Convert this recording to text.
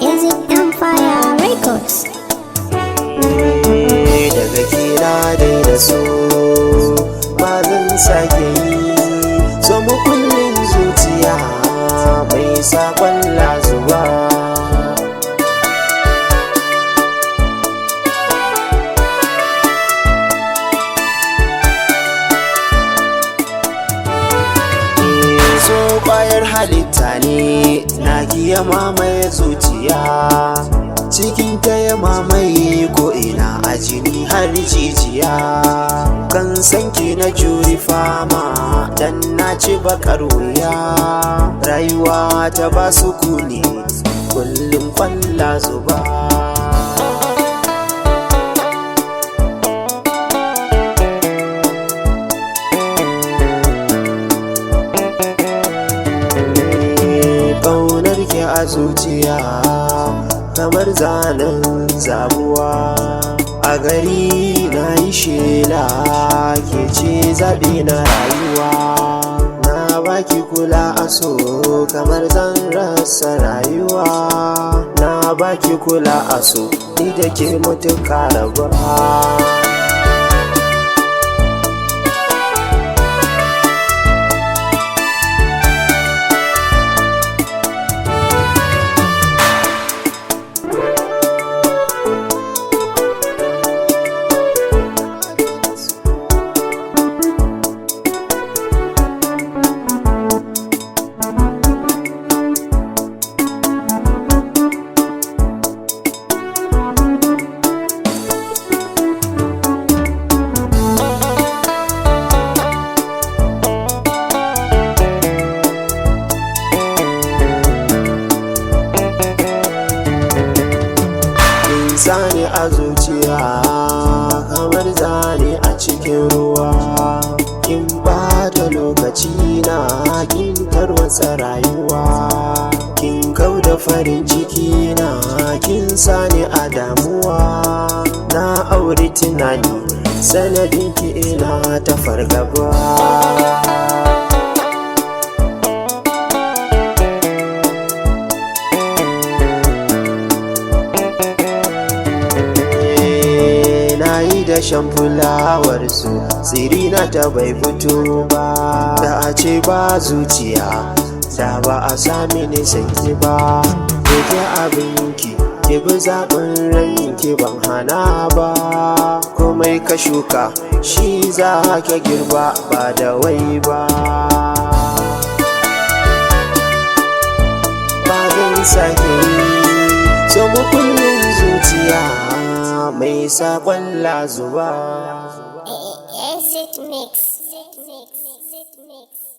Is it Empire Records? Daga kira daina so, ba zan sake yi so. Mukullin zuciya mai sakon lazuwa. So kwayar halitta ne na ya mamaye zuciya, cikin ta ya mamaye ko ina a jini har jijiya. Kan sanki na juri fama dan na ci bakar wuya, rayuwa ta ba su kuni kullum kwalla zuba. Ƙaunar ki a zuciya kamar zanen zabuwa, a gari na yi shela ke ce zaɓi na rayuwa. Na baki kula a so kamar zan rasa rayuwa, na baki kula a so ni da ke mutuka raba. Zane a zuciya kamar zane a cikin ruwa, kin bata lokaci na, kin tarwatsa rayuwa, kin kauda farin ciki na, kin sani a damuwa. Na auri tunani sanadin ki, ina ta fargaba. Na yi da shan fulawar su tsirina ta bai fito ba, da a ce ba zuciya da ba a sami ni sanki ba. Ke abinki ki bi zaɓin ranki, ban hana ba. Komai ka shuka shi za ka girba, ba da wai ba. Ba zan sake yi so, mukullin zuciya mai saƙon lazuwa. Is it mix? Mix. Mix.